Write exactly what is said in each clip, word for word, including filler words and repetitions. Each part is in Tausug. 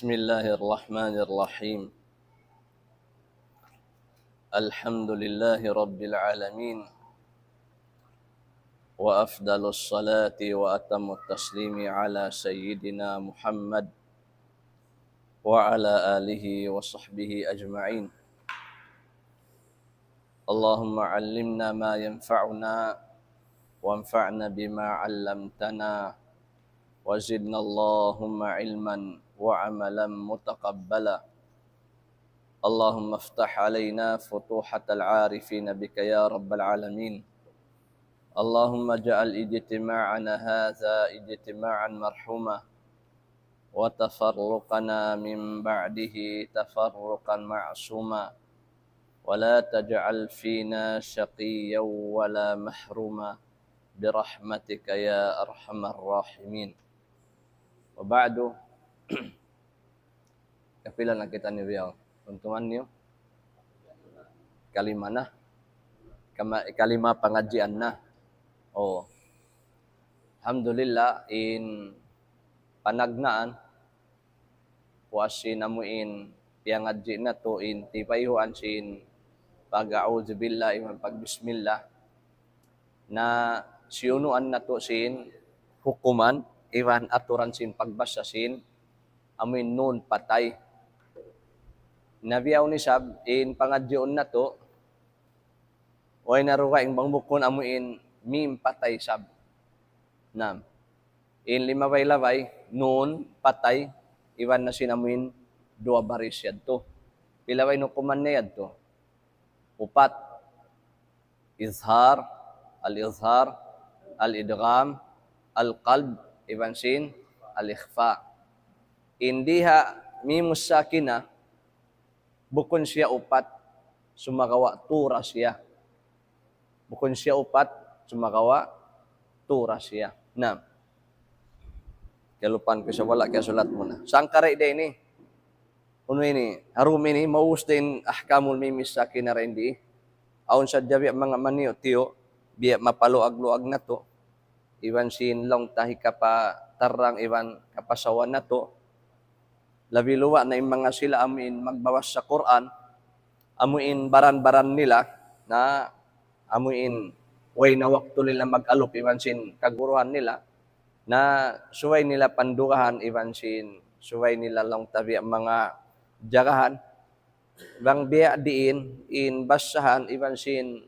بسم الله الرحمن الرحيم. الحمد لله رب العالمين. وأفضل الصلاة وأتم التسليم على سيدنا محمد وعلى آله وصحبه أجمعين. اللهم علمنا ما ينفعنا وانفعنا بما علمتنا وزدنا اللهم علما وعملا متقبلا. اللهم افتح علينا فتوحة العارفين بك يا رب العالمين. اللهم اجعل اجتماعنا هذا اجتماعا مرحوما وتفرقنا من بعده تفرقا معصوما ولا تجعل فينا شقيا ولا محروما برحمتك يا أرحم الراحمين. وبعد، kapila na kita ini biya'? Tuntungan niyu? Kalima na. Kama-, kalima pangadjian na. Oh. Alhamdulillah, in panagnaan, puas sin amu in piyangadji' natu' in tipayhuan sin pag-a'udhu billah iban pag-bismillah, na siyunuan natu' sin hukuman iban aturan sin pagbasa sin amu in nun patay. Na biya' ini isab in pangadjiun natu', way na dugaing bang bukun amu in mim patay isab. Naam. In limabay-labay, nun patay, iban na sin amu in duwa baris yadtu. Pila ba in hukuman niya yadtu? Upat. Izhar, al-izhar, al-idgham, al-qalb, iban sin al-ikhfa. In diha mimus sakinah, bukun siya upat, sumagawa' tu ra siya. Bukun siya upat, sumagawa' tu ra siya. Naam. Kalupahan ku isab, wala' kiyasulat mu na. Sangkara' da ini. Unu ini, ha dum ini, maus da in ahkamul mimis sakinah ra ini. Awn sadja biya' manga maniyu'-tiyu', biya' mapaluag-luag natu'. Iban sin laung ta hikapatarrang, iban kapasawan natu'. Labi luba' na in manga sila amu in magbabasa Qur'an, amu in baran-baran nila, na amu in way na waktu nila mag-alup iban sin kaguruhan nila, na subay nila pandugahan iban sin subay nila laung ta biya' manga jagahan, bang biya' diin in basahan iban sin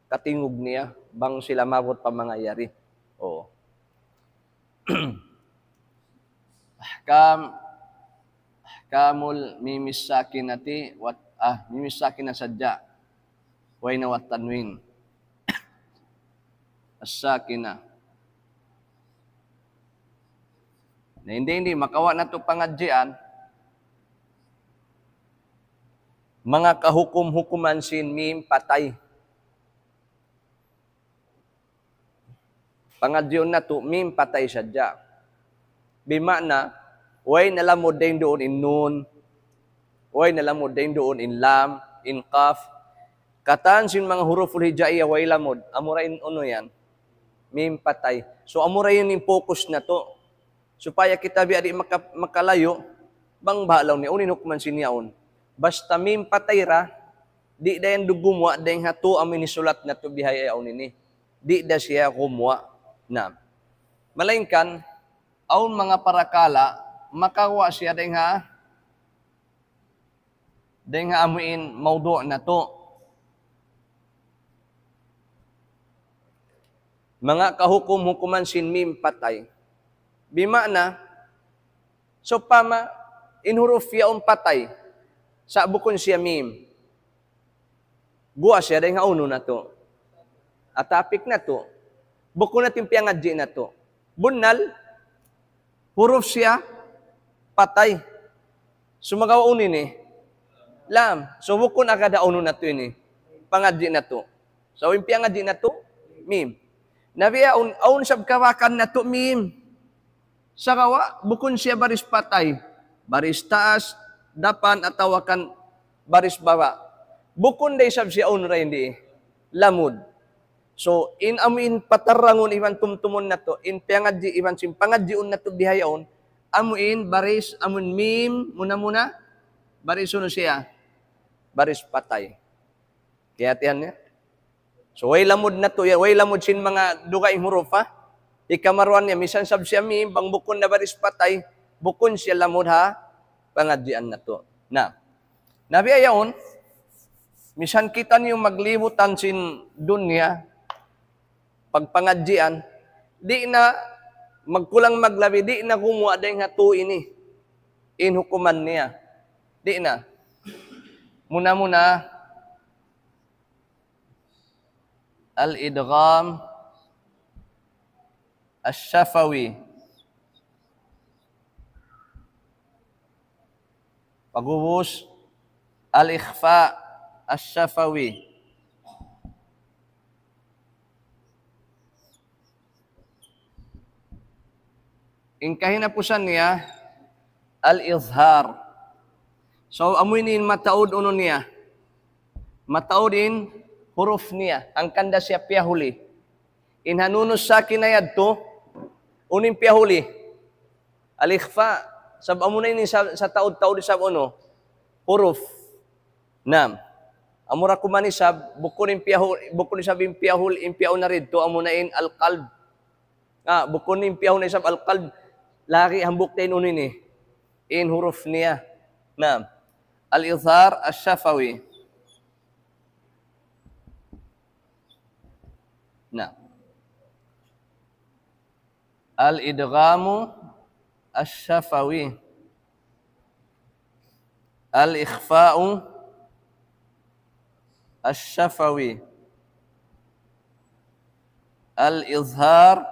katingug niya, bang sila maabut pa manga yari. Oo. Ahkam, ahkamul mimis sakinati wat-, ah, mimis sakinah sadja. Way na wat tanwin. As-sakinah. Na, hindi, hindi, makawa' natu' pangadjian. Manga kahukum-hukuman sin mim patay. Pangadjiun natu', mim patay sadja. Bima'na, way na lamud dayn duun in nun, way na lamud dayn duun in lam, in qaf. Katan sin manga huruful hijaiyah way lamud, amura in unu yan, mim patay. So, amura yan in focus natu'. Supaya kita biya' di' maka-, makalayu', bang baha' laung niya, unu in hukuman sin yaun. Basta mim patay ra, di' da yan du gumuwa' dayn ha tu amu in hisulat natu' bihaun ini. Di' da siya gumuwa'. Na. Malaingkan, awn manga parakala', makaguwa' siya dayn ha, dayn ha amu in mawdu' natu'. Manga kahukum-hukuman sin mim patay. Bima'na, sawpama, in huruf yaun patay. Sa' bukun siya mim. Guwa' siya dayn ha unu natu'. Ha topic natu'. Bukun natu' in piyangadji' natu'. Bunnal, huruf siya, patay. Sumagawa' unu ini? Lam. So, bukun agad ha unu natu' ini. Pangadji' natu'. So, in piyangadji' natu', mim. Na biya' awn, awn sab kabakan natu' mim. Sagawa', bukun siya baris patay. Baris taas, dapan, atawa kan baris baba'. Bukun da isab siya unu ra in di lamud. So, in amu in patarrangun iban tumtumun natu', in piyangadji' iban sin pangadjiun natu' bihaun, Amuin baris, amun mim, muna-muna, baris unu siya? Baris patay. Kiyahatihan niya? So, way lamud natu' yan, way lamud sin manga dugaing huruf, ha? Hikaruwa niya, misan sab siya mim, bang bukun na baris patay, bukun siya lamud ha pangadjian natu'. Na, na biya' yaun, misan kitaniyu maglibutan sin dunya, pagpangadjian, di' na magkulang maglabi, di' na gumuwa' dayn ha tu ini. In hukuman niya. Di' na. Muna-muna, al-idgham ash-shafawi. Pag'ubus, al-ikhfa ash-shafawi. In kahinapusan niya, al-izhar. So, amu ini in mataud unu niya. Mataud in huruf niya. Hangkan da siya piyahuli. In ha nunus sakin na yadtu, unu in piyahuli? Al-ikhfa. Sab amu na ini sa, sa taud-taud isab unu? Huruf. Naam. Amura kuman isab, bukun in piyahul, bukun isab in piyahul, in piyauna didtu, amu na in al-qalb. Ah, bukun in piyauna isab al-qalb, lagi' hambuuk da in unu ini. In huruf niya. Naam. Al-izhar ash-shafawi. Naam. Al-idghamu ash-shafawi. Al-ikhfa'u ash-shafawi. Al-izhar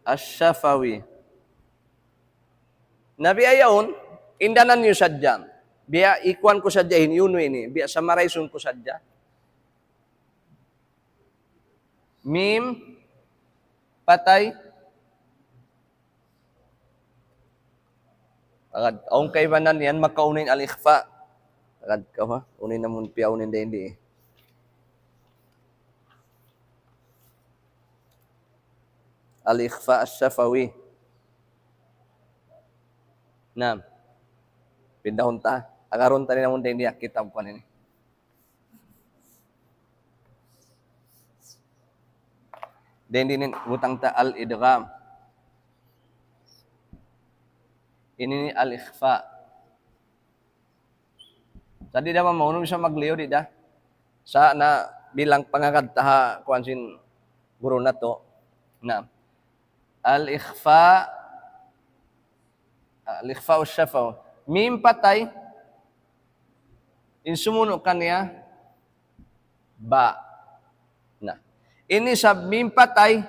ash-shafawi. Na biya' yaun, indanan niyu sadja. Biya' ikuan ku sadja in unu ini, biya' summarizun ku sadja. Mim, patay. Agad, awn kaibanan yan, makauna in al-ikhfa. Agad kaw, ha? Unu in amun piyauna in dayn di. Al-ikhfa ash-shafawi. Naam. Pindahun ta. Agarun ta in amun dayn di ha kitab ku ini. Dayn di in butang ta al-idgham. Ini in al-ikhfa. Sa' di' da maunu, misan magliyu di' da. Sa' na bilang pangagad ta ha kuwan sin guru natu'. Naam. Al-ikhfa, al-ikhfa ash-shafawi. Mim patay. In sumunu' kaniya, ba. Na. Ini isab mim patay,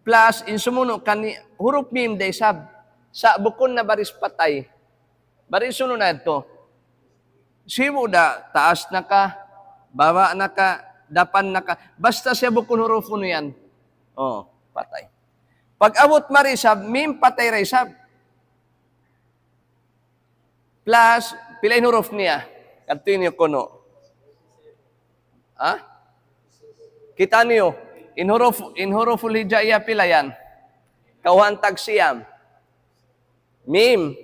plus in sumunu' kaniya, huruf mim da isab. Sa' bukun na baris patay. Baris unu na yadtu? Sibu' da, taas na ka, baba' na ka, dapan na ka. Basta siya bukun huruf unu yan. Oh, patay. Pag-abut mari isab, mim patay da isab. Plus, pila in huruf niya? Kadtu ini kunu'. Ha? Kita' niyu, in huruf, in huruful hijaiya pila yan? Kawhaan tag siyam. Mim.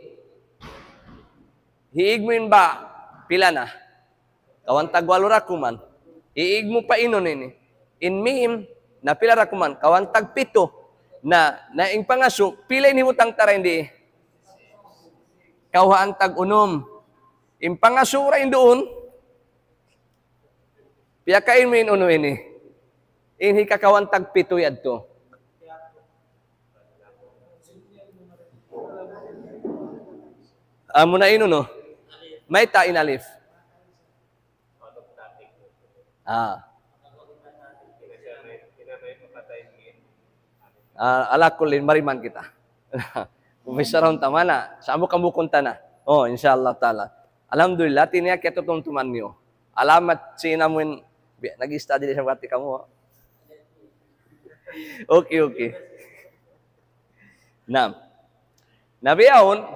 Hiig mu in ba, pila na? Kawhaan tag walu da kuman. Hiig mu pa in unu ini. In mim, na pila da kuman? Kawhaan tag pitu. Na, na in pangasubu, pila in hibutang ta dayn di? Kawhaan tag unum. In pangasubu dayn duun, piyakain mu in unu ini. In hikakawhaan tag pitu yadtu. Amu na in unu. Mayta' in alif? Ah. Ah, ala kullin, mari man kita. Umpisa ra unta' mana. Sa' amu kamu kunta na. Oh, insya Allah ta'ala. Alhamdulillah, tiniya kiyatutumtuman niyu. Alamat sin amun, bi-, nag-study di sa pati kamu, oh. Okay, okay. Naam. Na bihaun,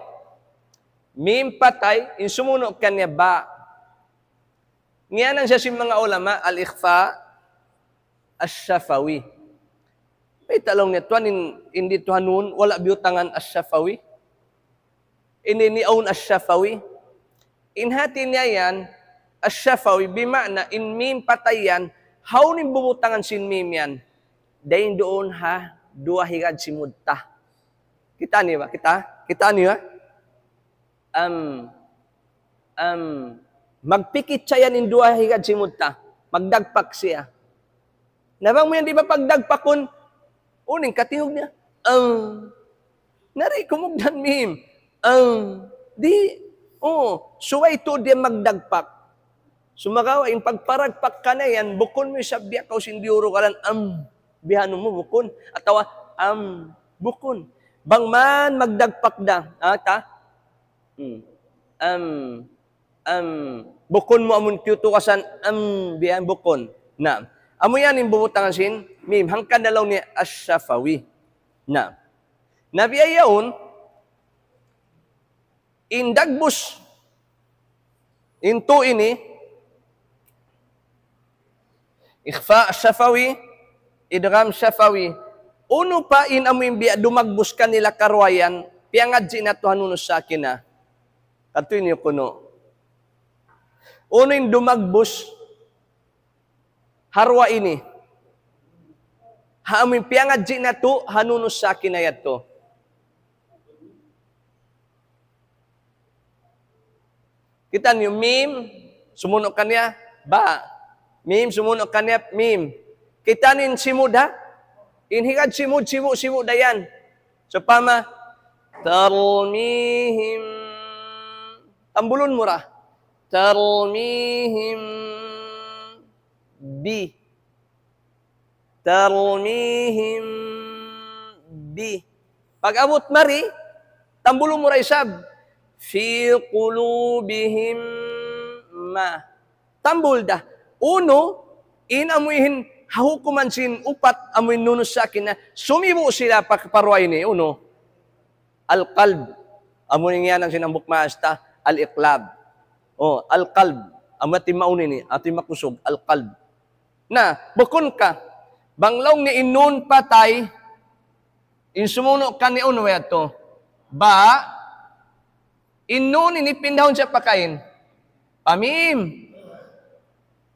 mim patay, in sumunu' kaniya ba. Ngiyanan siya sin manga ulama, al-ikhfa ash-shafawi. Mayta' laung niya tuwan in, in didtu ha nun, wala' biyutangan ash-shafawi. Ini ni awn ash-shafawi. In hati niya yan, ash-shafawi, bima'na, in mim patay yan, hawnu in bubutangan sin mim yan? Dayn duun ha, duwa higad simud ta. Kita' niyu ba? Kita'? Kita' niyu ba? Am, am, magpikit siya yan in duwa higad simud ta. Magdagpak siya. Na bang mu yan di' ba pagdagpakun, unu in katingug niya? Am. Na di' kumugdan mim. Am. Di', oh, subay tuud yan magdagpak. Sumagawa', in pagparagpak kaniya yan, bukun mu isab biya' kaw sin diyurugalan, am, bihanu mu bukun, atawa, am, bukun. Bang man magdagpak da, ah, ta? Hmm. Am, am, bukun mu amun tiyutukasan, am, biya' yan bukun. Na, amu yan in bubutangan sin, mim, hangkan na laung niya ash-shafawi. Na, na biya' yaun, in dagbus, in tu ini, ikhfa shafawi, idgham shafawi. Unu pa in amu in biya' dumagbus kanila karuwa yan, piyangadji' natu' ha nunus sakina. Katu' ini kunu'. Unu in dumagbus, ha ruwa ini. Ha amu in piyangadji' natu', ha nunus sakina yadtu. Kita' niyu mim, sumunu' kaniya, ba. Mim, sumunu' kaniya, mim. Kita' niyu in simud ha? In higad simud, sibu'-sibu' da yan. Sawpama, tarmihim. Tambulun mu ra. Tarmihim bi. Tarmihim bi. Pag-abut mari, tambulun mu ra isab. Fi qulubihim ma. Tambul da. Unu, in amu in ha hukuman sin upat amu in nunus sakina, sumibu' sila pa, pa ruwa ini, unu. Al-qalb. Amu in ngiyanan sin hambuuk maas ta, al-iqlab. Oh, al-qalb. Amu in maunu ini, amu in makusug, al-qalb. Na, bukun ka. Bang laung niya in nun patay, in sumunu' kaniya unu yadtu? Ba, in nun ini pindahun siya pakain? Pa mim.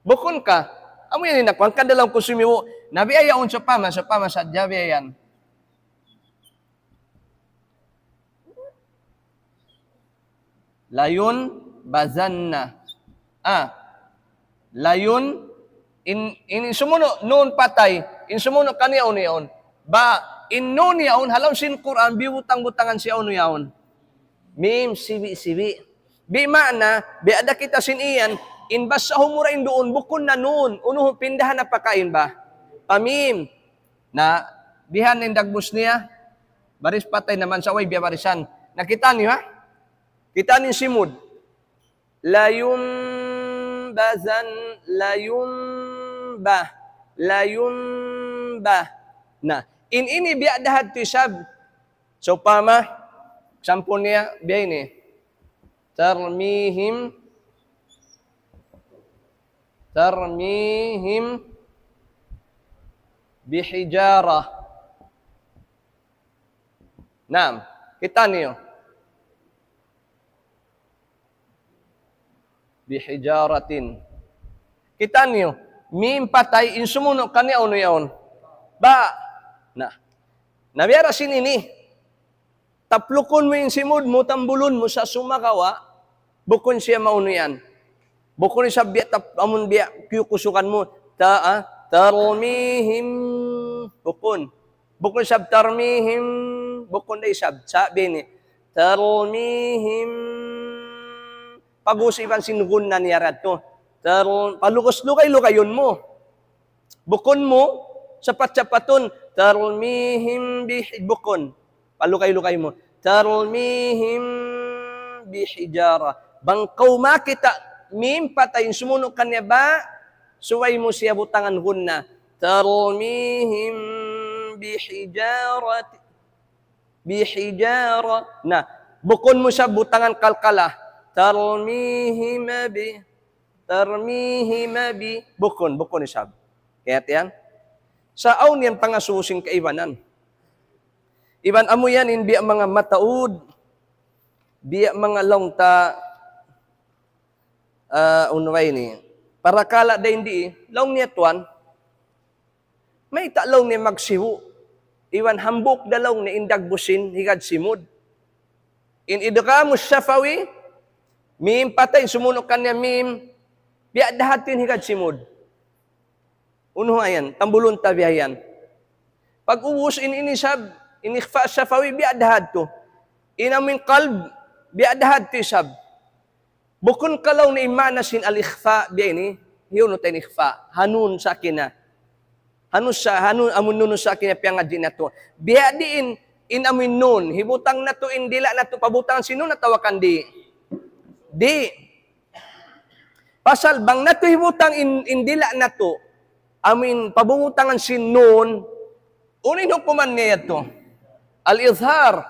Bukun ka. Amu yan in nakuan ka dalam kusumi mu. Na biya' yaun sawpama, sawpama sadja biya' yan. Layun bazanna. Ah. Layun, in, in sumunu', nun patay. In sumunu' kaniya unu yaun? Ba, in nun yaun, ha lawm sin Qur'an, biyutang-butangan siya unu yaun? Mim, sibi'-sibi'. Bi ma'na, biya' da kita sin iyan, in basahun mu ra in duun, bukun na nun, unu, pindahan na pakain ba? Pa mim. Na, bihan in dagbus niya, baris patay naman sa way biya' barisan. Na kita' niyu, ha? Kita' niyu simud. Layumbazan, layumba, layumba. Na, in ini biya' da hadtu isab. Sawpama, sampun niya, biya' ini. Tarmihim, tarmihim bihijarah. Naam, kita' niyu. Bihijaratin. Kita' niyu, mim patay, in sumunu' kaniya unu yaun? Ba. Na. Na biya' da sin ini. Taplukun mu in simud mu, tambulun mu sa sumagawa', bukun siya maunu yan. Bukun isab biya' tap-, amun biya' kiyukusugan mu, ta-, ah, tarmihim, bukun. Bukun isab tarmihim, bukun da isab. Sa' bini, tarmihim, pag-usiban sin gunna niya ra tu. Tar-, palugus lugay-lugayun mu. Bukun mu, sapat-sapatun, tarmihim bih-, bukun. Palugay-lugay mu. Tarmihim bihijara. Bang kaw makakita' mim patay in sumunu' kaniya ba, subay mu siya butangan gunna. Tarmihim bihijarati-, bihijara. Na, bukun mu sa butangan kalkala. Tarmihim bi-, tarmihim bi-, bukun, bukun isab. Kaya yan? Sa' awn yan pangasubu sin kaibanan. Iban amu yan in biya' manga mataud, biya' manga laung ta, ah, unu ba ini. Parakala' da in di, laung niya tuwan, mayta' laung niya magsibu'. Iban hambuuk da laung niya in dagbus sin higad simud. In idghamu shafawi, mim patay, sumunu' kaniya mim, biya' da hadtu in higad simud. Unu yan, tambulun ta biya' yan. Pag-ubus in ini isab, in ikhfa shafawi, biya' da hadtu. In amu in qalb, biya' da hadtu isab. Bukun ka laung niya in maana sin al-ikhfa, biya' ini, hiyunu ta in ikhfa, ha nun sakina. Ha nun sa, ha nun, amu in nun sakina piyangadji' natu'. Biya' diin, in amu in nun, hibutang natu' in dila' natu', pabutangan sin nun atawa kan di'? Di'. Pasal bang natu' hibutang in, in dila' natu', amu in pabutangan sin nun, unu in hukuman niya yadtu? Al-izhar.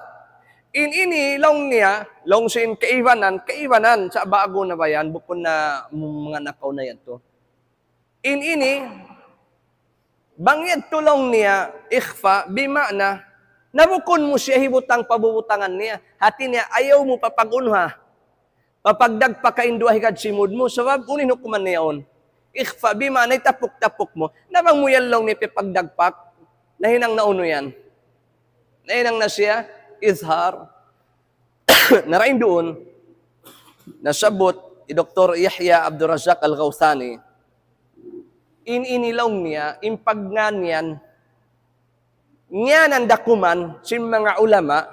In ini laung niya, laung sin kaibanan, kaibanan sa' ba'gu na ba yan, bukun na manga nakauna yadtu. In ini, bang yadtu laung niya, ikhfa, bima'na, na bukun mu siya hibutang pabubutangan niya. Hati niya, ayaw mu papag-unuha. Papagdagpak in duwa higad simud mu, sabab unu in hukuman niya yaun? Ikhfa, bima'na itapuk-tapuk mu. Na bang mu yan laung niya pagdagpak, nahinang na unu yan? Nahinang na siya, izhar. Na dayn duun, nasabbut hi Doktor Yahya Abdul Razak Al-Ghawthani, in ini laung niya, in pagngan yan, ngiyanan da kuman sin manga ulama,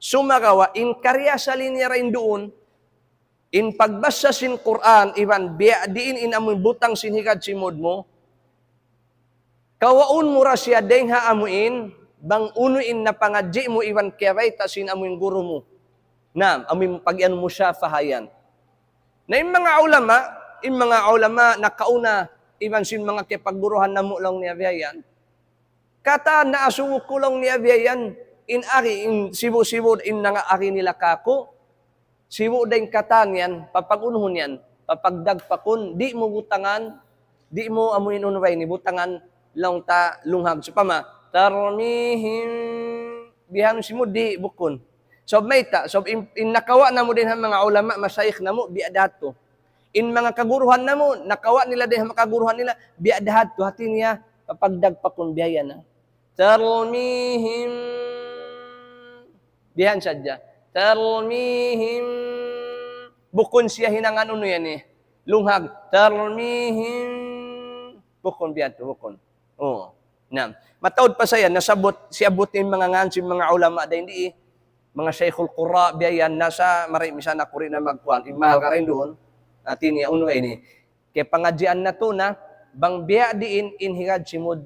sumagawa' in karna' asal niya dayn duun, in pagbasa sin Qur'an, iban biya' diin in amu in butang sin higad simud mu, kawaun mu ra siya dayng ha amu in, bang unu in napangadji' mu iban kiyabayta' sin amu in guru mu. Naam, amu in pag-iyan mushafaha yan. Na in manga ulama, in manga ulama nakauna, iban sin manga kiyapagguruhan namu' laung niya biya' yan. Katan na asubu ku laung niya biya' yan, in ari, in sibu'-sibu', in nanga ari nila kāku', sibu' da in katan yan, papag-unuhun yan, papagdagpakun, di' mu butangan, di' mu amu in unu ba ini, butangan laung ta lunghag. Sawpama, tarmihim, bihan simud di' bukun. Sabab mayta', sabab in, in nakawa' namu' dayn ha manga ulama, masayikh namu', biya' da hadtu. In manga kaguruhan namu', nakawa' nila dayn ha manga kaguruhan nila, biya' da hadtu, hati niya, papagdagpakun biya' yan. Tarmihim. Bihan sadja. Tarmihim. Bukun siya hinangan unu yan eh. Lunghag. Tarmihim. Bukun biya' tu, bukun. Oo. Naam. Mataud pa sa yan, nasabbut, siyabbut in manga ngan sin manga ulama dayn di, manga Shaykhul Qurra, biya' yan, nasa, mari, misan aku di' na magkuhan, in mahal ka dayn duun, hati niya, unu ini, kiyapangadjian natu' na, bang biya' diin in higad simud,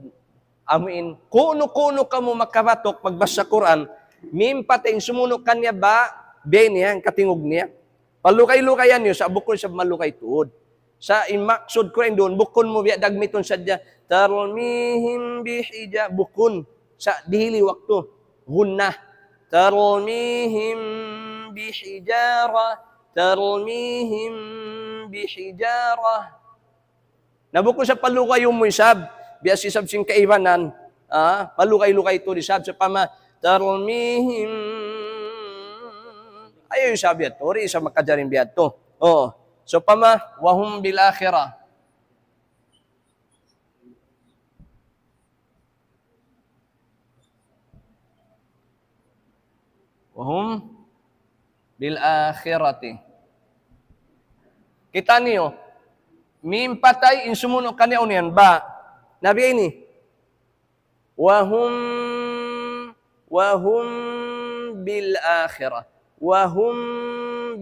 amu in, kunu-kunu kamu makabatuk, magbasa Qur'an, mim patay in sumunu' kaniya ba, biya' ini yan, katingug niya. Palugay-lugayan niyu, sa' bukun sa' malugay tuud. Sa' in maksud ku yan duun, bukun mu biya' dagmitun sadja, tarmihim bihija, bukun. Sa' dihili waktu, gunnah. Tarmihim bihijara, tarmihim bihijara. Na bukun sa' palugayun mu isab, biya' sin isab sin kaibanan, ah, palugay-lugay tuud isab, sawpama, tarmihim. Ayaw isab biya' tu, di' isab makajari biya' tu. Oo. Sawpama, wahum bil akhirah. Wahum bil akhirati. Kita' niyu, mim patay in sumunu' kaniya unu yan, ba. Na biya' ini. Wahum, wahum bil akhirah. Wahum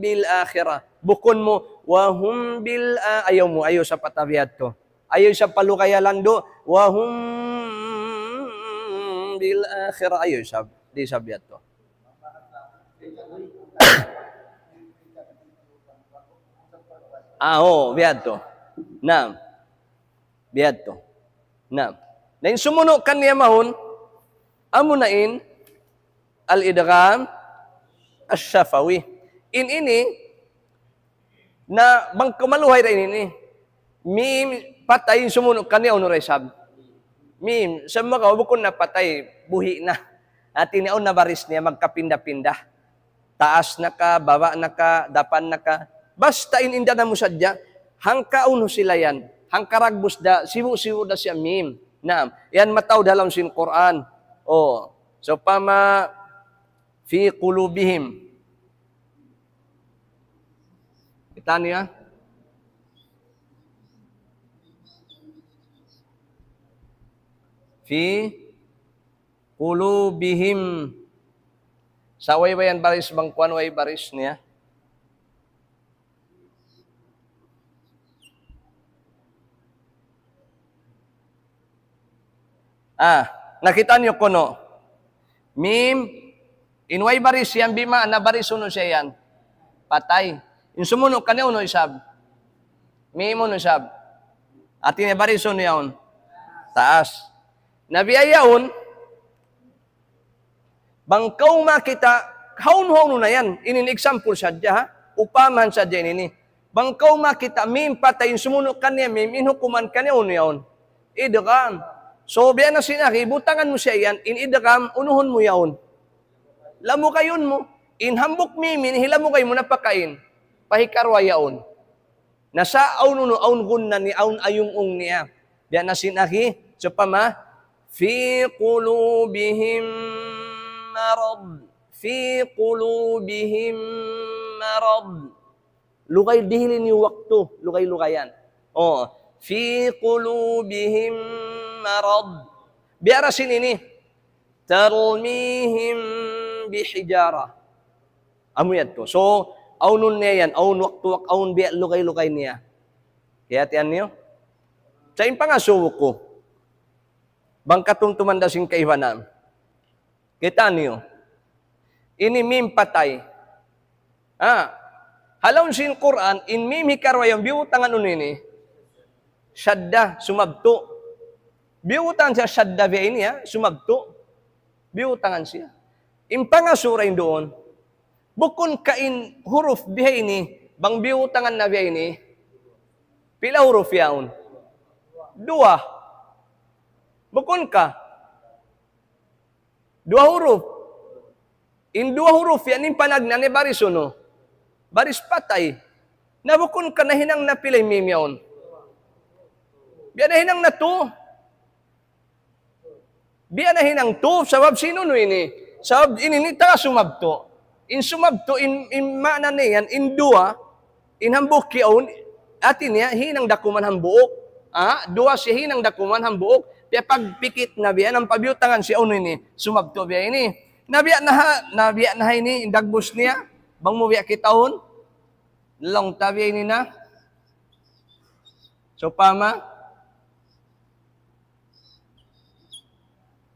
bil akhirah. Bukun mu, wahum bil a-, ayaw mu, ayaw sa' patabiat tu. Ayaw sa' palugaya landu', wahum bil akhirah. Ayaw sa', di' sa' biya' tu. Ah, oo, biya' tu. Naam. Biya' tu. Naam. Na in sumunu' kaniya mawn, amu na in al-idgham ash-shafawi. In ini, na bang kaw maluhay da in ini. Mim, patay in sumunu' kaniya unu da isab. Mim, sumagawa' bukun na patay, buhi' na. Hati niya awn na baris niya, magkapinda-pinda. Taas na ka, baba' na ka, dapan na ka. Basta in indanan mu sadja, hangka unu sila yan. Hangka ragbus da, sibu'-sibu' da siya mim. Naam, yan mataud ha lawm sin Qur'an. O, sawpama, في قلوبهم. Kita' niyu? في قلوبهم. Sa' way, way yan baris bang kuwan, way baris niya. Ah, nakita' niyu kunu'. Mim, in way baris yan, bima na baris unu siya yan. Patay. In sumunu' kaniya unu isab. Mim unu isab. Hati niya baris unu yaun. Taas. Na biya' yaun, bang kaw makita', hawnu-hawnu na yan. Ini in example sadja, ha? Upamahan sadja ini. Bang kaw makita', mim patay, in sumunu' kaniya mim, in hukuman kaniya unu yaun. Idgham. So, biya' na sin akhi, butangan mu siya yan, in idgham, unuhun mu yaun. Lamugayun mu. In hambuuk mim, in hilamugay mu na pakain. Pahikaruwa yaun. Na sa' awn unu, awn gunna niya, awn ayung-ung niya. Biya' na sin akhi, sawpama, في قلوبهم مرض. في قلوبهم مرض. Lugay dihili niyu waktu, lugay-lugayan. O, في قلوبهم مرض. Biya' da sin ini. ترميهم بحجارة. Amu yadtu. So, awnun niya yan, awn waktu, wak-, awn biya' lugay-lugay niya. Kiyahatihan niyu? Sa' in pangasubu ku, bang katumtuman da sin kaibanan. Kita' niyu? Ini mim patay. Ha? Ha lawm sin Qur'an, in mim hikaruwa yan, biyutangan unu ini? Shadda, sumabtu'. Biyutangan siya shadda biya' ini, ha? Sumabtu'. Biyutangan siya. In pangasubu duun, bukun ka in huruf biya' ini, bang biyutangan na biya' ini, pila huruf yaun? Duwa. Bukun ka? Duwa huruf. In duwa huruf yan, in panagnaan niya baris unu? Baris patay. Na bukun ka nahinang na pila in mim yaun? Biya' nahinang na tu. Biya' nahinang tu, sabab sin unu ini? Sabab ini, ini taga sumabtu'. In sumabtu', in, in maana niya yan, in duwa, in hambuuk yaun, hati niya, hinang dakuman hambuuk. Ah, duwa siya hinang dakuman hambuuk. Biya' pagpikit na biya', ampa biyutangan siya unu ini, sumabtu' biya' ini. Na biya' na ha, na biya' na ha ini, in dagbus niya, bang mu biya' kitaun, laung ta biya' ini na. Sawpama,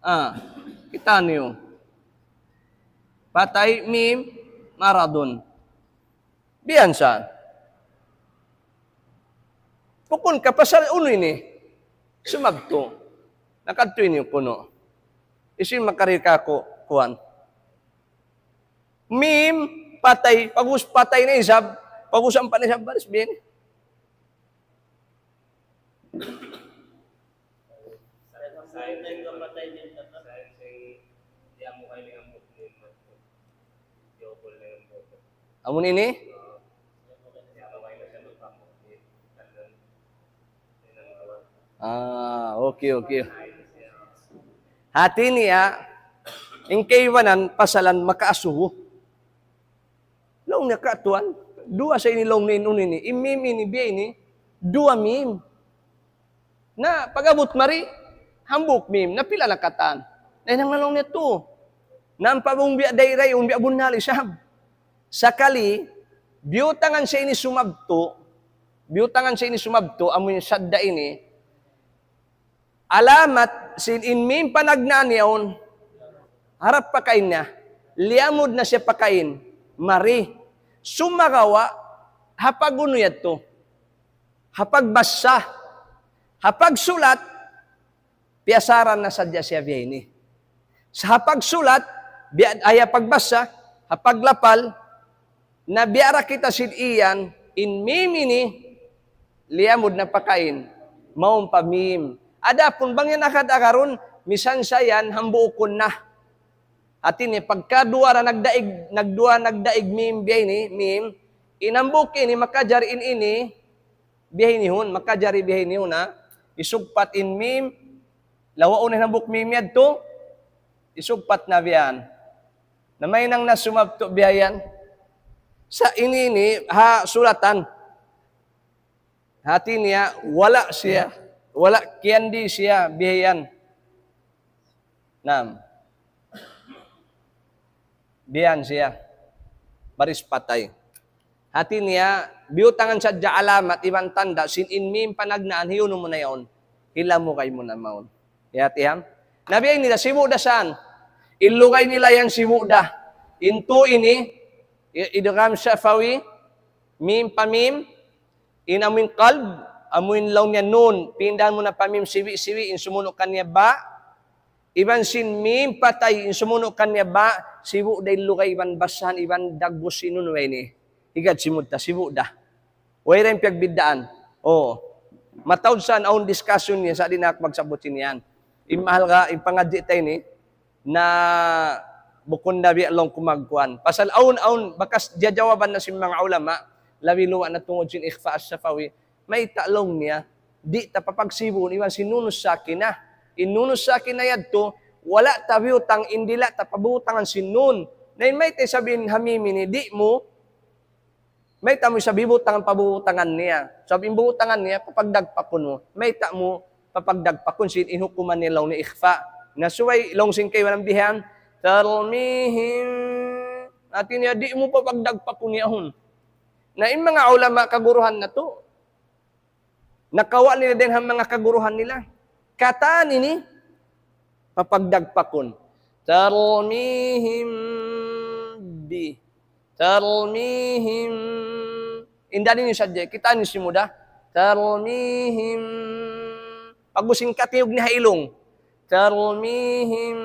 ah, kita' niyu. Patay, mim, maradun. Biya' sa. Bukun ka pasal unu ini. Sumabtu'. Nakadtu ini kunu'. Hisiyu in makarihil kāku', kuwan. Mim, patay. Pag'ubus patay na isab. Pag'ubus ampa na isab baris, biya' ini. Amu ini? Ah, okay, okay. Hati niya, in kaibanan pasalan makaasubu. Laung niya, "Ka Tuan, duwa sa ini laung niya in unu ini, in mim ini, biya' ini, duwa mim. Na, pag-abut mari, hambuuk mim, na pila na katan?" Na hinang na laung niya tu. Na ampa bang biya' dayray, bang biya' bunnal isab. Sakali, biyutangan siya ini sumabtu', biyutangan siya ini sumabtu', amu in shadda ini, alamat sin in mim panagnaan yaun, harap pakain niya, liyamud na siya pakain, mari. Sumagawa', ha pag-unu yadtu, ha pagbassa, ha pagsulat, piyasaran na sadja siya biya' ini. Sa' ha pagsulat, biya', ay ha pagbassa, ha paglapal, na biya' da kita sin iyan, in mim ini, liyamud na pakain, mawn pa mim. Adapun bang yan agad-agarun, misan sa yan, hambuukun na. Hati niya, pagka duwa ra nagdaig, nagduwa nagdaig mim biya' ini, mim, in hambuuk ini, makajari in ini, biya' ini hun, makajari biya' ini hun, ha? Isugpat in mim, lawaun in hambuuk mim yadtu, isugpat na biya' yan. Na mahinang na sumabtu biya' yan. Sa' ini, ini, ha, sulatan. Hati niya, wala' siya. Wala' kiyandi siya, biya' yan. Naam. Biya' yan siya. Baris patay. Hati niya, biyutangan sadja alamat, iban tanda', sin in mim panagnaan, hiyunu mu na yaun. Hilamugay mu na mawn. Hati ham? Na biya' ini da, sibu' da san. In lugay nila yan sibu' da. In tu ini, i-, idgham shafawi, mim pa mim, in amuin qalb, amuin laung niya nun, pindahan mu na pa mim siwi-siwi, in sumunu' kaniya ba, iban sin mim patay, in sumunu' kaniya ba, sibu' da in lugay iban basahan, iban dagbus sin nun way ni. Higad simud ta, sibu' da. Way ra in piyagbiddaan. Oo. Mataud san awn discussion niya, sa' di' na aku magsabut sin yan. In mahal ka, in pangadji' ta ini, na bukun na biya' laung ku magkuan. Pasal awn, awn, bakas jajawaban na sin manga ulama, labi luwa na tungud sin ikhfa ash-shafawi, mayta' laung niya, di' ta papagsibuun, iban sin nunus sakinah. In nunus sakinah yadtu, wala' ta biyutang, in dila' ta pabutangan sin nun. Na in mayta' isab in ha mim ini, di' mu, mayta' mu isab hibutangan pabutangan niya. Sabab in butangan niya, papagdagpakun mu. Mayta' mu papagdagpakun sin in hukuman niya laung niya ikhfa. Na subay laung sin kaibanan bihan, tarmihim. Hati niya, di' mu papagdagpakun yaun. Na in manga ulama kaguruhan natu', nakawa' nila dayn ha manga kaguruhan nila. Katan ini, papagdagpakun. Tarmihim bi. Tarmihim. Inda ini sadja. Kita' niyu simud da. Tarmihim. Pag'ubus in katiyug niya ha ilung. Tarmihim.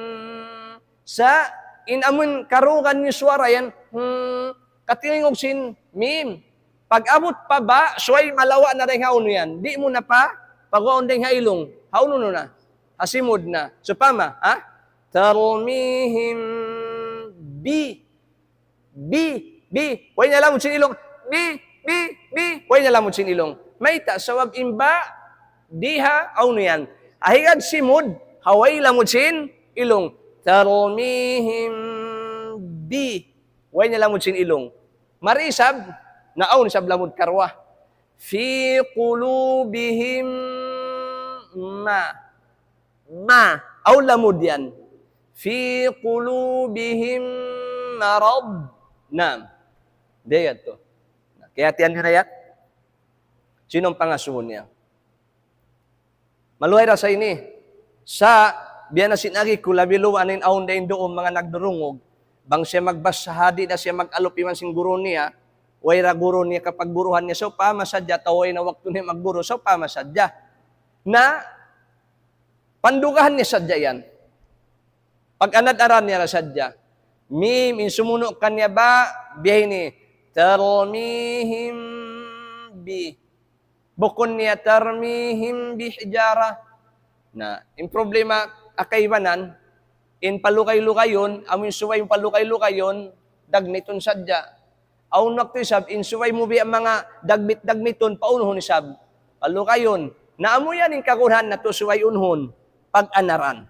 Sa' in amun karugan niyu suwara yan, hmm, katilingug sin mim. Pag-abut pa ba, subay malawa' na dayn ha unu yan. Di' mu na pa, pagwaun dayn ha ilung. Ha unu na? Ha simud na. Sawpama, ha? Tarmihim bi. Bi, bi. Way niya lamud sin ilung. Bi, bi, bi. Way niya lamud sin ilung. Mayta', sabab in ba, di ha, ha unu yan. Ha higad simud, ha way lamud sin ilung. Tarmihim bi. Way niya lamud sin ilung. Mari isab, na awn isab lamud karuwa. Fi qulubihim ma. Ma. Awn lamud yan. Fi qulubihim marad. Naam. Diya yadtu. Kiyahatihan niyu na yan? Sin pangasuhun niya. Maluhay ra sa ini. Sa', biya' na sin agi ku, labi luwa' na in awn da in duun manga nagdurungug. Bang siya magbasa ha di' na siya mag-alup iban sin guru niya, way ra guru niya kapagguruhan niya, sawpama sadja, atawa way na waktu niya magguru, sawpama sadja. Na, pandugahan niya sadja yan. Pag-anad-aran niya ra sadja. Mim, in sumunu' kaniya ba, biya' ini. Tarmihim bi. Bukun niya tarmihim bihijarah. Na, in problema, ha kaibanan, in palugay-lugayun, amu in subay mu palugay-lugayun, dagnitun sadja. Awn waktu isab, in subay mu biya' manga dagbit-dagnitun, paunuhun isab. Palugayun. Na amu yan in kagunahan natu' subay unuhun. Pag-anaran.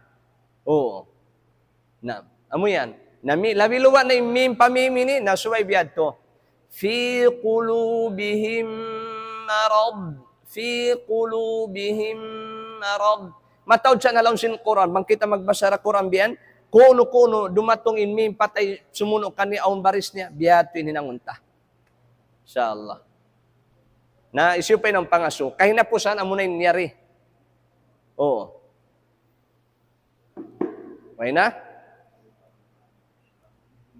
Oo. Na, amu yan. Na mi-, labi luwa' na in mim pa mim ini, na subay biya' yadtu. Fi qulubihim marad. Fi qulubihim marad. Mataud sa na laung sin Qur'an. Bang kita magbasa da Qur'an biya' yan, kunu-kunu, dumatung in mim patay sumunu' kaniya awn baris niya. Biya' yadtu in hinangun ta. Insya Allah. Na, hisiyu pa in pangasubu. Kahinapusan, amu na in yari. Oo. Way na?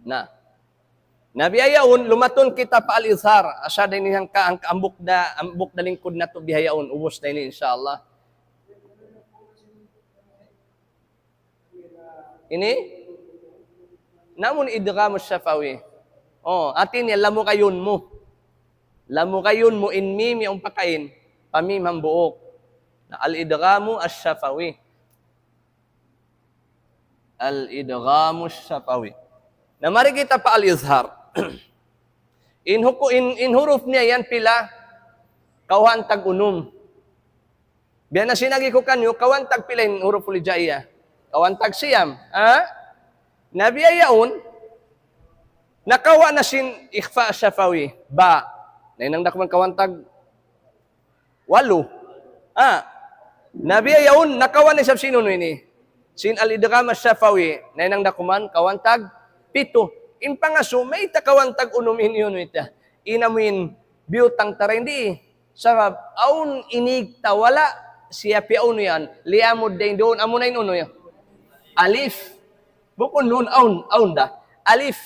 Na. Na biya' yaun, lumatun kita pa Al-Izhar. Asal da ini hangka, hangka ambuk da, ambuk da lingkud natu' biya' yaun. Ubus da ini, insya Allah. Ini? Namun idghamu shafawi. Oh, hati niya lamugayun mu. Lamugayun mu in mim yaun pakain. Pa mim hambuuk. Na al-idghamu ash-shafawi. Al-idghamu ash-shafawi. Na mari kita pa al-izhar. In huku-, in, in huruf niya yan pila? Kawhaan tag unum. Biya' na sin agi ku kaniyu, kawhaan tag pila in huruful hijaiyah? Kawhaan tag siyam. Ha? Na biya' yaun, nakawha' na sin ikhfa shafawi. Ba. Nahinang da kuman kawhaan tag walu. Ah. Na biya' yaun, nakawhaan na isab sin unu ini. Sin al-idgham ash-shafawi. Nahinang da kuman kawhaan tag pitu. In pangasubu, mayta' kawhaan tag unum in unu ita? In amuin biyutang ta dayn di. Sabab, awn inig ta wala' siya piyaunu yan. Liyamud dayn duun, amuna in unu yan. Alif. Bukun nun, awn, awn da. Alif.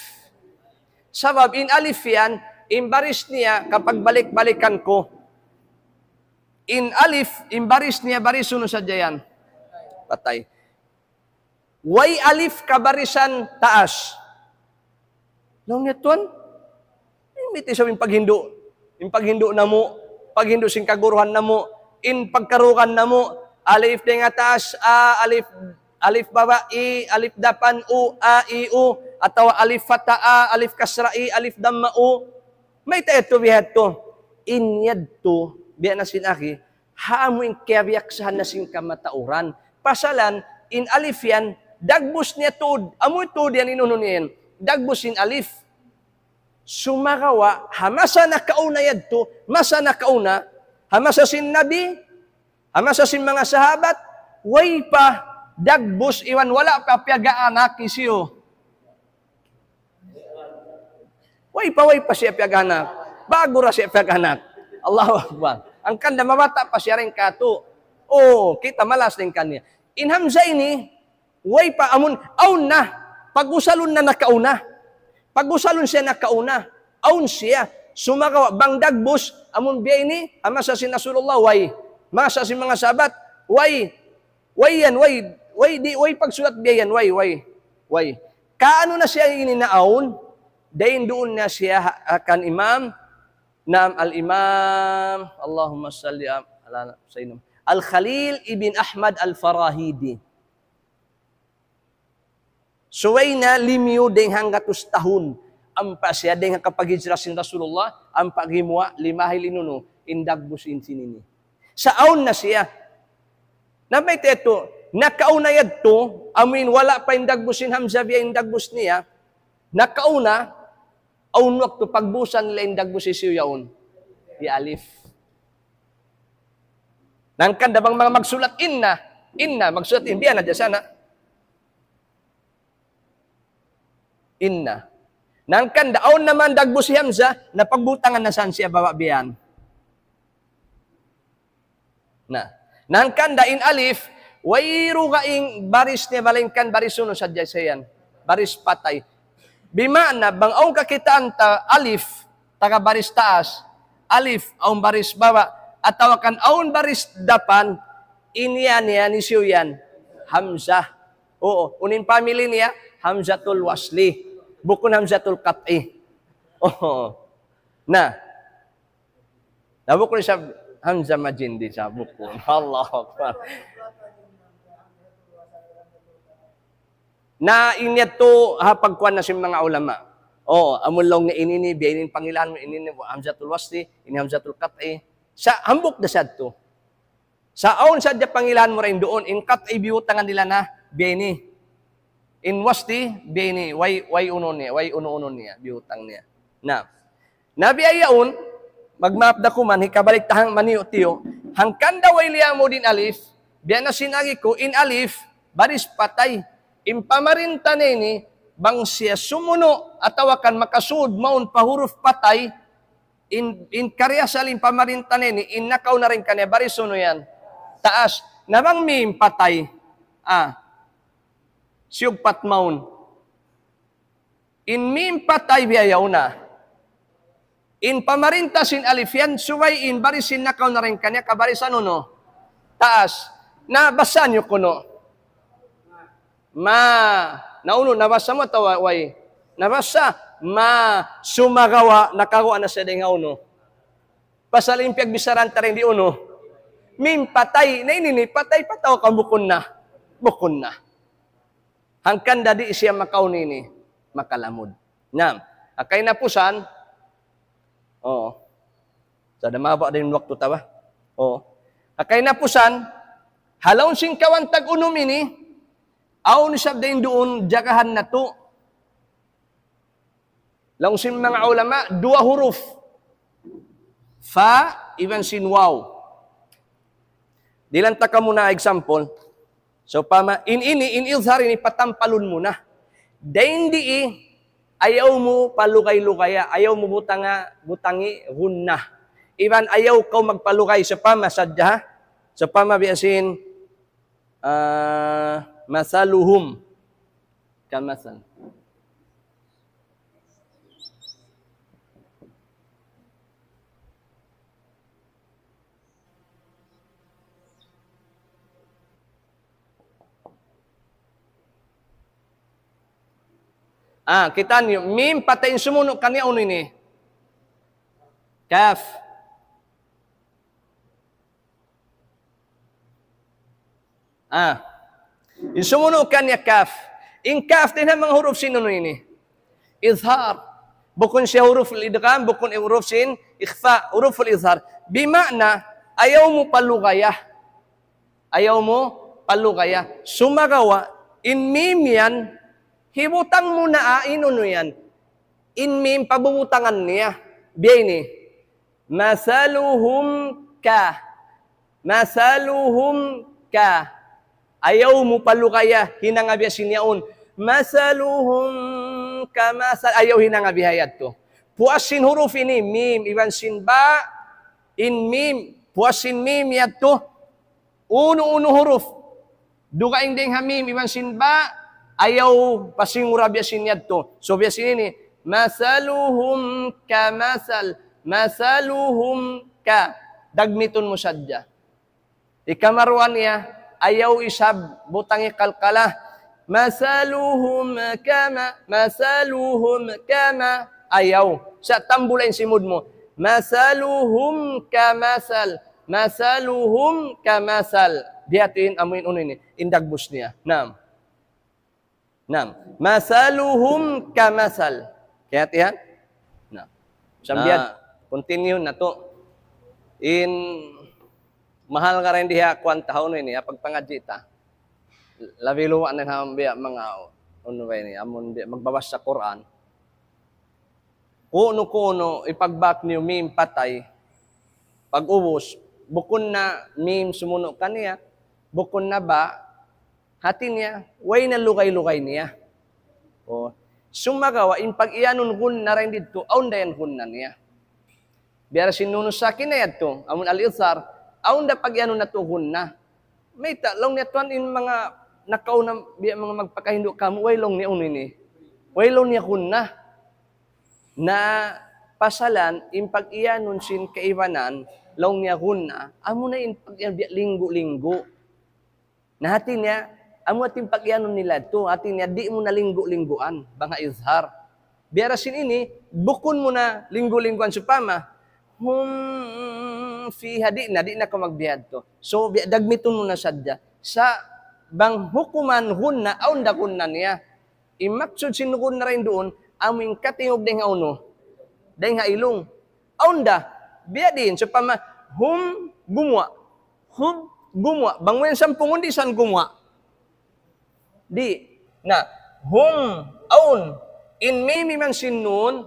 Sabab in alif yan, in baris niya kapagbalik-balikan ku. In alif, in baris niya, baris unu sadja yan. Patay. Way alif kabarisan taas. Laung niya, "Tuan, ini ti sa in paghindu', in paghindu' namu', paghindu' sin kaguruhan namu', in pagkarugan namu', alif dayn ha taas, a, alif, alif baba', i, alif dapan, u, a, i, u, atawa alif fata, a, alif kasra, i, alif damma, u." Mayta' yadtu biya' yadtu? In yadtu, biya' na sin agi, ha amu in kiyabiyaksahan na sin kamatauran. Pasalan, in alif yan, dagbus niya tuud. Amu tuud yan in unu niya yan. Dagbus in alif. Sumagawa', ha masa nakauna yadtu, masa nakauna, ha masa sin Nabi, ha masa sin manga sahabat, way pa dagbus iban wala' pa piyag-aanak hisiyu. Way pa, way pa siya piyag-anak. Ba'gu ra siya piyag-anak. Allahu Akbar. Hangkan da mabata' pa siya dayn katu'. Oh, kita' maas dayn kaniya. In hamza ini, way pa amun, awn na. Pag-usalun na nakauna. Pag-usalun siya nakauna. Awn siya. Sumagawa' bang dagbus, amun biya' ini, ha masa sin Rasulullah, way. Masa sin manga sahabat, way. Way yan, way, way, di', way pagsulat biya' yan, way, way, way. Kaunu na siya ini naawn, dayn duun na siya ha-, ha kan Imam, naam, Al-Imam, Allahumma salli am-, ala Sayyidina, Al-Khalil ibn Ahmad Al-Farahidi. Subay na limiyu dayn hanggatus tahun. Ampa siya dayn ha kapaghijra sin Rasulullah, ampa gimuwa' limahil in unu, in dagbus in sin ini. Sa' awn na siya. Na mayta' yadtu, nakauna yadtu, amuin wala' pa in dagbus sin hamza biya' in dagbus niya, nakauna, awn waktu pagbusan nila in dagbus hisiyu yaun. Hi alif. Na hangkan da bang manga magsulat inna, inna, magsulat in, biya' na da sana. Inna. Na hangkan da, awn naman dagbus hi hamza, na pagbutangan na san siya baba' biya' yan. Na. Na hangkan da in alif, way dugaing baris niya malaingkan baris unu sadja siya yan. Baris patay. Bima'na, bang awn kakitaan ta alif, taga baris taas, alif, awn baris baba', atawa kan awn baris dapan, in yan, yan, hisiyu yan? Hamzah. Oo, unu in family niya? Hamzatul wasli. Bukun hamzatul qat'i. Oo. Na. Na bukun isab hamzah majindi sa bukun. Allahu Akbar. Na in yadtu ha pagkuwan na sin manga ulama. Oo, amun laung niya ini, ini, biya' ini in pangilahan mu, ini, ini, hamzatul wasli, ini hamzatul qat'i. Sa' hambuuk da sadtu. Sa' awn sadja pangilahan mu dayn duun, in qat'i biyutangan nila na, biya' ini. In wasli, biya' ini, way, way unu niya, way unu-unu niya, biyutang niya. Na, na biya' yaun, magmaap da kuman, hikabalik ta hang maniyu'-tiyu', hangkan da way liyamud in alif, biya' na sin agi ku, in alif, baris patay. In pamarinta niya ini, bang siya sumunu', atawa kan makasud mawn pa huruf patay, in, in kariasal in pamarinta niya ini, in nakauna dayn kaniya, baris unu yan? Taas. Na bang mim patay? Ah. Siyugpat mawn. In mim patay biya' yaun na. In pamarinta sin alif yan, subay in baris sin nakauna dayn kaniya, kabarisan unu? Taas. Na, basahan niyu kunu'. Ma. Na unu, nabasa mu atawa way? Nabasa. Ma. Sumagawa', nakaguwa' na siya dayn ha unu. Pasal in piyagbicharahan ta dayn di unu. Mim patay. Na ini ini, patay pa tau ka bukun na. Bukun na. Hangkan da di' siya makaun ini, makalamud. Na, ha kahinapusan, oh, sa' da mababa' da in waktu ta ba? Oh. Ha kahinapusan, ha laum sin kawhaan tag-unum ini, awn isab dayn duun jagahan natu'. Laung sin manga ulama, duwa huruf. Fa iban sin waw. Dihilan ta kamu na example. Sawpama, in ini, in izhar ini patampalun mu na. Dayn di, ayaw mu palugay-lugaya, ayaw mu butanga, butangi gunnah. Iban ayaw kaw magpalugay, sawpama sadja, ha? Sawpama biya' sin, ah, masaluhum. Kamathal. Ah, kita' niyu, mim patay in sumunu' kaniya unu ini? Kaf. Ah. In sumunu' kaniya kaf. In kaf dayn ha manga huruf sin unu ini? Izhar. Bukun siya huruf al-idgham, bukun huruf sin ikhfa, huruf al-izhar. Bima'na, ayaw mu palugaya. Ayaw mu palugaya. Sumagawa', in mim yan, hibutang mu na in unu yan. In mim pabubutangan niya. Biya' ini. Masaluhum ka. Masaluhum ka. Ayaw mu palugaya, hinanga biya' sin yaun. Masaluhum ka masal. Ayaw hinanga biya' yadtu. Puas sin huruf ini, mim, iban sin ba, in mim. Puas sin mim yadtu. Unu-unu huruf. Dugaing dayn ha mim iban sin ba, ayaw pasingura biya' sin yadtu. So biya' sin ini, masaluhum ka masal, masaluhum ka. Dagmitun mu sadja. Ikamaruwa niya, ayaw isab butangi kalkala. Masaluhum kama, masaluhum kama. Ayaw. Sa' tambula in simud mu. Masaluhum kamasal. Masaluhum kamasal. Biya' ha yan amu in unu ini. In dagbus niya. Naam. Naam. Masaluhum kamasal. Kaya tiyan? Naam. Sambiyan. Na, continue natu'. In mahal ka rin diha kuwan tahun ini, ha pagpangadji' ta. Labi luwa na ha biya' manga, unu ba ini, amun biya' magbabasa Qur'an. Kunu-kunu, ipagbak niyu mim patay. Pag-ubus, bukun na mim sumunu' kaniya, bukun na ba, hati niya, way na lugay-lugay niya. O, sumagawa', in pag-iyanun gunna dayn didtu, awn da yan gunna niya. Biya' da sin nunus sakin na yadtu, amun al-izhar, awn da pag-iyanun natu' gunna. Mayta', laung niya tuwan in manga nakauna, biya' manga magpakahindu' kamu, way laung niya unu ini. Way laung niya gunna. Na pasalan, in pag-iyanun sin kaibanan, laung niya gunna, amu na in pag-iyan biya' linggu-linggu. Na hati niya, amu hati in pag-iyanun nila tu, hati niya, di' mu na linggu-lingguan, bang ha izhar. Biya' da sin ini, bukun mu na linggu-lingguan sawpama. Hum fiha, di' na, di' na kaw magbihadtu. So, biya' dagmitun mu na sadja. Sa' bang hukuman gunna, awn da gunna niya. In maksud sin gunna dayn duun, amu in katingug dayn ha unu? Dayn ha ilung. Awn da, biya' diin, sawpama, hum gumuwa'. Hum gumuwa'. Bang mu yan sampungun di' san gumuwa'. Di'. Na, hum, awn. In mim iban sin nun,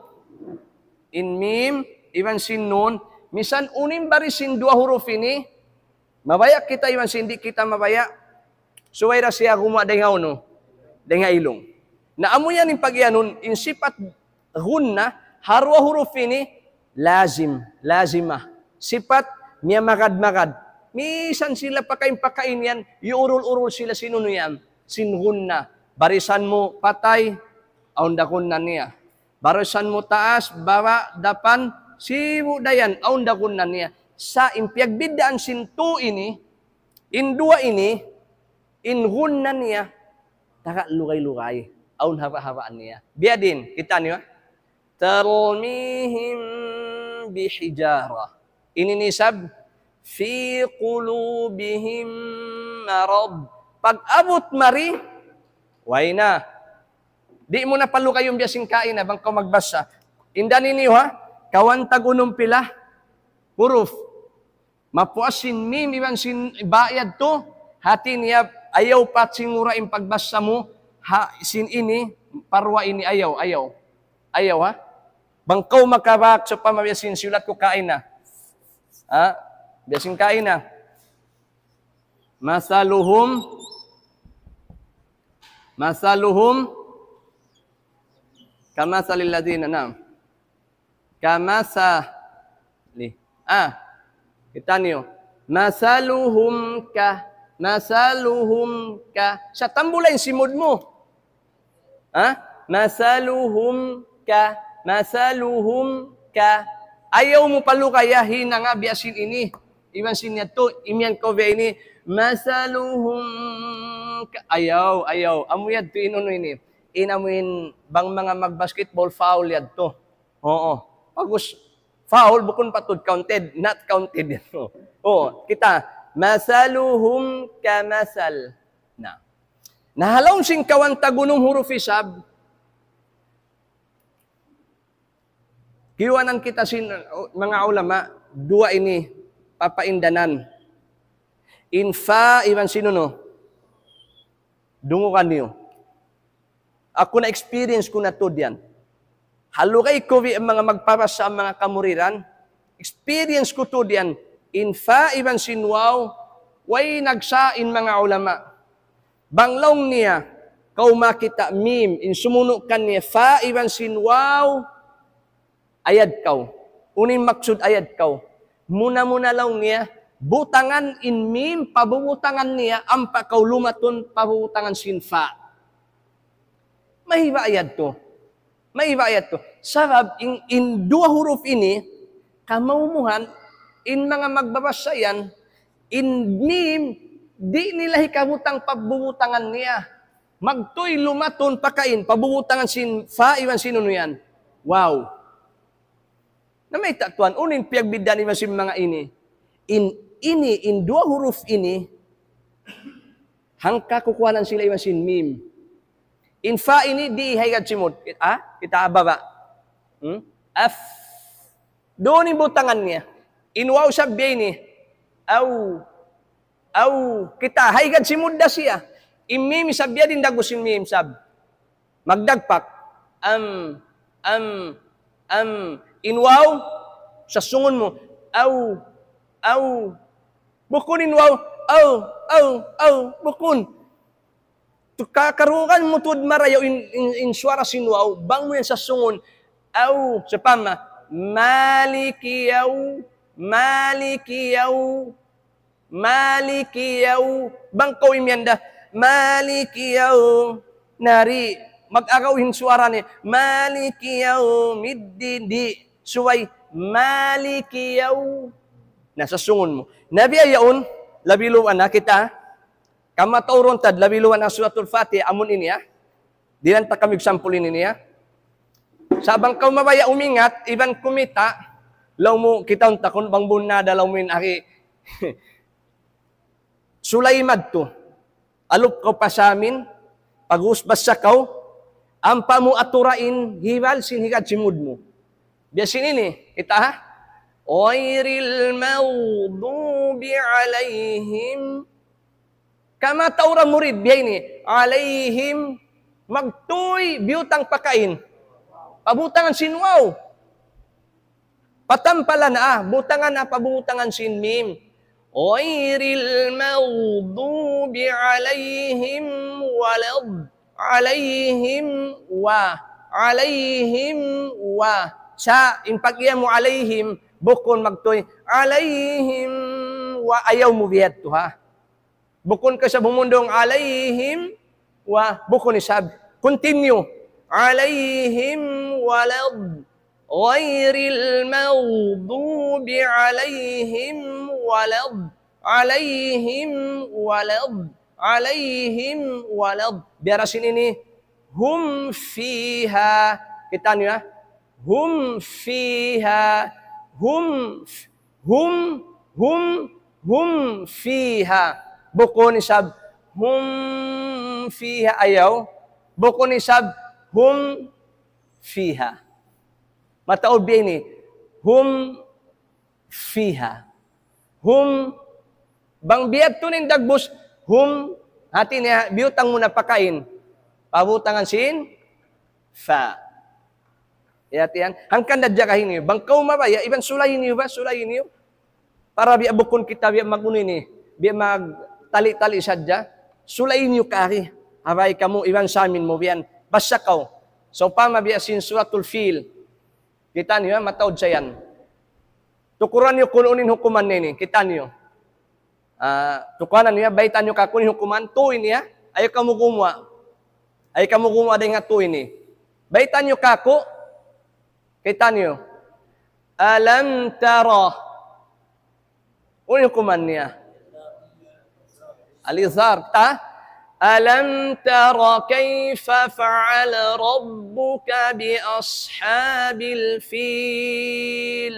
in mim iban sin nun, misan unu in baris sin duwa huruf ini, mabaya' kita iban sin di' kita mabaya'. Subay da siya gumuwa' dayn ha unu? Dayn ha ilung. Na amu yan in pag-iyanun, in sipat gunna, ha duwa huruf ini, lazim, lazimah. Sipat miyamagad-magad. Misan sila pakain-pakain yan, iyurul-urul sila sin unu yan, sin gunna. Barisan mu patay, awn da gunna niya. Barisan mu taas, baba', dapan, sibu' da yan, awn da gunna niya. Sa' in piyagbiddaan sin tu ini, in duwa ini, in gunna niya, taga lugay-lugay. Awn haba'-habaan niya. Biya' diin, kita' niyu, ha? Tarmihim bihijarah. Ini isab, في قلوبهم مرض. Pag-abut mari, way na. Di' mu na palugayun biya' sin kaina, bang kaw magbasa. Inda niyu ha, kawhaan tag unum pila huruf. Mapuas sin mim iban sin ba yadtu, hati niya ayaw pa singura in pagbasa mu, ha, sin ini, parwa ini, ayaw, ayaw. Ayaw, ha? Bang kaw makabak, sawpama biya' sin siyulat ku kaina. Ha? Biya' sin kaina. مثلهم، مثلهم كمثل الذين، نعم. كمثل. Ah, kitaniyu. مثلهم ك، مثلهم ك. Sa tambula in simud mu. Ha? مثلهم ك، مثلهم ك. Ayaw mu palugaya, hinanga biya' sin ini. Iban sin yadtu, imiyan kaw biya' ini. مثلهم ك. Ayaw, ayaw. Amu yadtu in unu ini. In amu in bang manga mag-basketball, foul yadtu. Oo. Pag-us foul, bukun pa tuud counted, not counted. Oo, kita. مثلهم كمثل. Na. Na ha lawm sin kawhaan tag unum huruf isab, kiyuanan kita sin, uh, manga ulama, duwa ini papaindanan. In fa iban sin unu, dungugan niyu. Aku na-experience ku na tuud yan. Ha lugay ku bi manga magpabasa, manga kamuriran, experience ku tuud yan. In fa iban sin waw, way nagsa in manga ulama. Bang laung niya, kaw makita' mim, in sumunu' kaniya fa iban sin waw, ayad kaw. Unu in maksud ayad kaw? Muna-muna laung niya, butangan in mim, pabubutangan niya, ampa kaw lumatun, pabubutangan sin fa. Mahiba' yadtu. Mahiba' yadtu. Sabab in, in duwa huruf ini, kamaumuhan, in manga magbabasa yan, in mim, di' nila hikabutang pagbubutangan niya. Magtuy lumatun pakain, pabubutangan sin fa iban sin unu yan. Waw. Na mayta' tuwan, unu in piyagbiddaan iban sin manga ini? In ini, in duwa huruf ini, hangka kukuhanan sila iban sin mim. In fa ini di' higad simud. Ah? Kita' ha baba'. Hmm? Af. Duun in butangan niya. In waw isab biya' ini. Aw. Aw. Kita', higad simud da siya. In mim isab biya' diin dagbus sin mim isab. Magdagpak. Am, am, am. In waw, sasungun mu. Aw, aw. Bukun in waw. Aw, aw, aw. Bukun. Tu-, ka-, karugan mu tuud marayaw in, in, in suwara sin waw, bang mu yan sasungun. Aw, sawpama, maliki yaw, maliki yaw, maliki yaw. Bang kaw imiyan da, maliki yaw. Na di', mag-agaw in suwara niya, maliki yawmiddin, di'. Subay, maliki yaw. Na, sasungun mu. Na biya' yaun, labi luwa na kita. Kamatauran ta, labi luwa na Suratul Fatiha, amun ini, ha. Dihilan ta kami example ini, ha. Sa' bang kaw mabaya' umingat, iban kumita', laung mu kitaun ta kunu' bang bunnal da laung mu in agi. Sulay madtu. Alup kaw pa samin, pag-ubus basa kaw, ampa mu atura in hibal sin higad simud mu. Biya' sin ini, kita' ha? غير المغضوب عليهم. Kamatauran murid, biya' ini. عليهم, magtuy, biyutang pakain. Pabutangan sin waw. Patampalan, ah, butangan, ah, pabutangan sin mim. غير المغضوب عليهم ولا الض-، عليهم و-، عليهم و-. Sa', in pag-iya mu alayhim, bukun magtuy, alayhim wa, ayaw mu biya' yadtu, ha. Bukun ka isab humundung alayhim wa, bukun isab. Continue. عليهم ولا الض-، غير المغضوب عليهم ولا الض-، عليهم ولا الض-، عليهم ولا الض-. Biya' da sin ini. هم فيها. Kita' niyu, ha? هم فيها. هم f-، هم Hum, hum fiha. Bukun isab hum fiha, ayaw. Bukun isab hum fiha. Mataud biya' ini. Hum fiha. Hum, bang biya' tuud in dagbus, hum, hati niya, biyutang mu na pakain. Pabutangan sin fa. Ya, tiyan. Hangkan da jagahi niyu. Bang kaw mabaya', iban sulayi niyu ba, sulayi niyu. Para biya' bukun kita biya' mag-unu ini, biya' magtali-tali sadja. Sulayi niyu kari. Habay kamu, iban samin mu biya' yan. Basa kaw. Sawpama biya' sin Suratul Fil. Kita' niyu, ha, mataud sa yan. Tukuran niyu kunu' in hukuman niya ini. Kita' niyu. Ah, tukuran niyu, ha, baytaan niyu kāku' in hukuman. Tuwi' niya. Ayaw kamu gumuwa'. Ayaw kamu gumuwa' dayn ha tuwi' ini. Baytaan niyu kāku'. Kita' niyu. Alam tara. Unu in hukuman niya? Al-izhar. Ta? ألم تر كيف فعل ربك بأصحاب الفيل.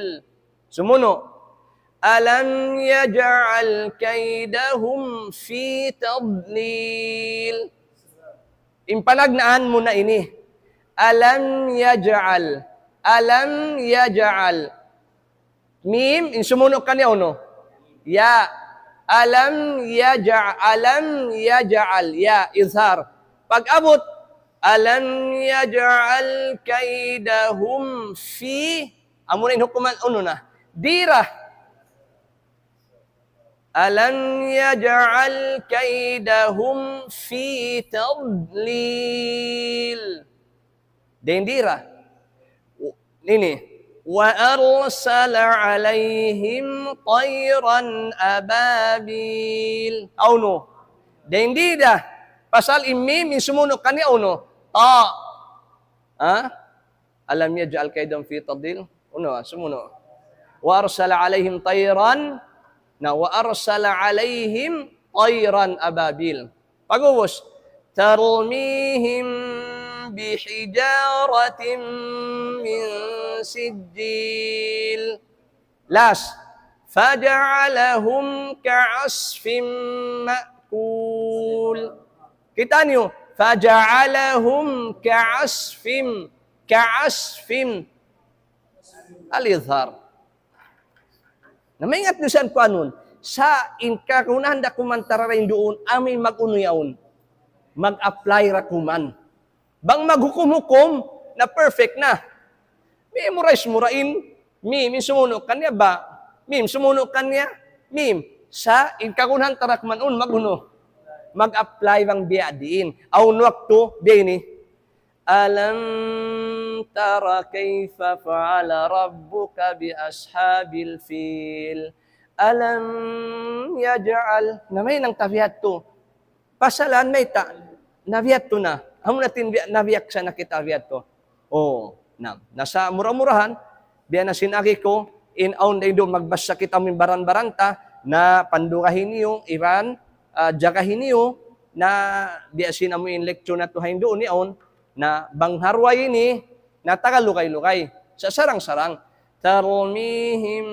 Sumunu'. ألم يجعل كيدهم في تضليل. In panagnaan mu na ini. Alam yaj'al. Alam yaj'al. Mim, in sumunu' kaniya unu? Ya. Alam yaj'a-, alam yaj'al. Ya, izhar. Pag-abut, alam yaj'al kaydahum fi, amuna in hukuman unu na. Di ra. Alam yaj'al kaydahum fi tadlil. Dayn di ra. Ini. وأرسل عليهم طيرا أبابيل. Unu? Dayn di da. Pasal in mim, in sumunu' kaniya unu? Ta. Ha? ألم يجعل كيدهم في تضليل. Unu, sumunu'. وأرسل عليهم طيرا. Na, وأرسل عليهم طيرا أبابيل. Pag-ubus. ترميهم بحجارة من سجيل. Last. فجعلهم كعصف مأكول. Kita' niyu. فجعلهم كعصف. كعصف. Al-izhar. Na maingat niyu sa kuanun. Sa' in kagunahan da kuman tararay duun, amu in mag-unu yaun. Mag-apply ra kuman. Bang maghukum-hukum, na perfect na. Memorize mu ra in mim, in sumunu' kaniya ba. Mim, sumunu' kaniya mim. Sa' in kagunahan tararay kuman un, mag-unu. Mag-apply bang biya' diin. Awn waktu, biya' ini. ألم تر كيف فعل ربك بأصحاب الفيل ألم يجعل. Na mahinang ta biya' hādtu. Pasalan mayta'. Na biya' hādtu na. Amu na in biya', na biya' sa na kita biya' hādtu. Oh, na. Na sa' mura-murahan, biya' na sin agi ku, in awn da indu' magbasa kita min baran-baran ta, na pandugahi niyu, iban, ah, jagahi niyu, na biya' sin amu in lecture natu' ha indu' ni awn, na bang ha duwa ini, na taga lugay-lugay. Sa' sarang-sarang. ترميهم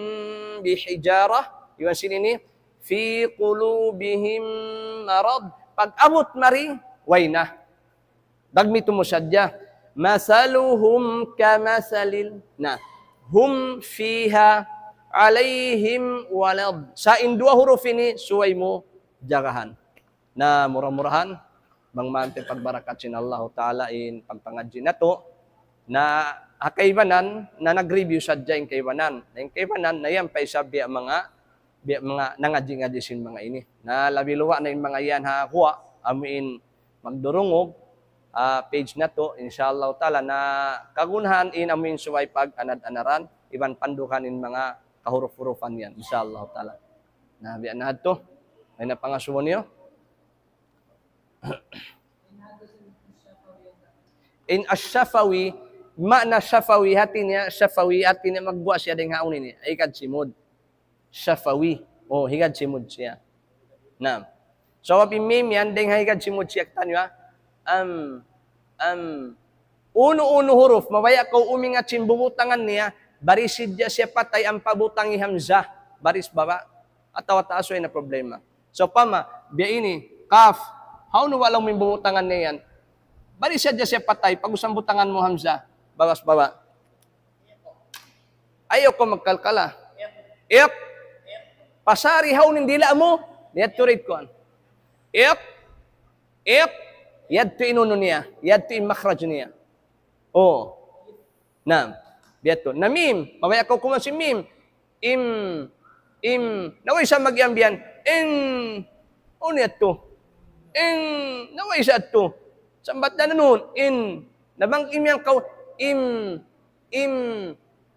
بحجارة, iban sin ini, في قلوبهم مرض. Pag-abut mari, way na. Dagmitu mu sadja. مثلهم كمثل, na, هم فيها عليهم ولد. Sa' in duwa huruf ini, subay mu jagahan. Na mura-murahan, bang mayan ta in pagbarakat sin Allahu Ta'ala in pagpangadji' natu'. Na ha kaibanan, na nag-review sadja in kaibanan. Na in kaibanan, na yan pa isab biya' manga, biya' manga nangadji'-ngadji' sin manga ini. Na labi luwa' na in manga yan ha kuwa', amu in magdurungug, ah, page natu', insha Allah Ta'ala, na kagunahan in amu in subay pag-anad-anaran, iban pandugahan in manga kahuruf-hurufan yan, insha Allah Ta'ala. Na, biya' na hādtu. Ay na pangasubu niyu. In ash-shafawi, ma'na shafawi, hāti niya, shafawi, hāti niya magguwa' siya dayn ha unu ini, higad simud. Shafawi. Oh, higad simud siya. Naam. Sabab in mim yan, dayn ha higad simud siya, kitaniyu, ha? Am, am. Unu-unu huruf, mabaya' kaw umingat sin bubutangan niya, baris sadja siya patay ampa butangi hamzah, baris baba'. Atawa taas way na problema. So, pama, biya' ini, kaf, hawnu wa' laung mu in bubutangan niya yan. Bali sadja siya patay, pag-ubus butangan mu hamza, bawas baba. Ayaw kaw magkalkala. Iq. Pasari hawnu in dila' mu, yadtu rin kuwan. Iq. Iq. Yadtu in unu niya, yadtu in makhraj niya. Oh. Naam. Biya' yadtu. Na mim, mabaya' kaw kuman sin mim. Im, im, na way sa mag-iyan biyan. In, unu yadtu? In, na way sa yadtu? Sambat na nun, in, na bang im yan kaw, im, im,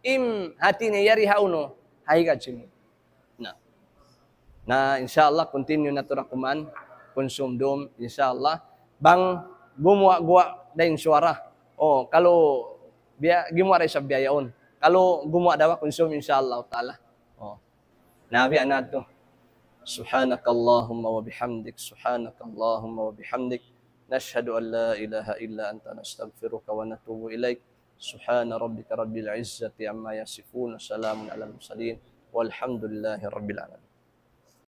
im, hati niya yari hawnu, haygad sin mim. Na. Na, insya Allah, continue natu' ra kuman, kunsum dum, insya Allah. Bang gumuwa'-guwa' da in suwara. Oh, kalu biya', gimuwa' da isab biya' yaun. Kalu gumuwa' da ba kunsum, insya Allah ta'ala. Oh. Na, biya' na yadtu. سبحانك اللهم وبحمدك، سبحانك اللهم وبحمدك، نشهد أن لا إله إلا أنت، نستغفرك ونتوب إليك. سبحان ربك رب العزة عما يصفون، وسلام على المرسلين، والحمد لله رب العالمين.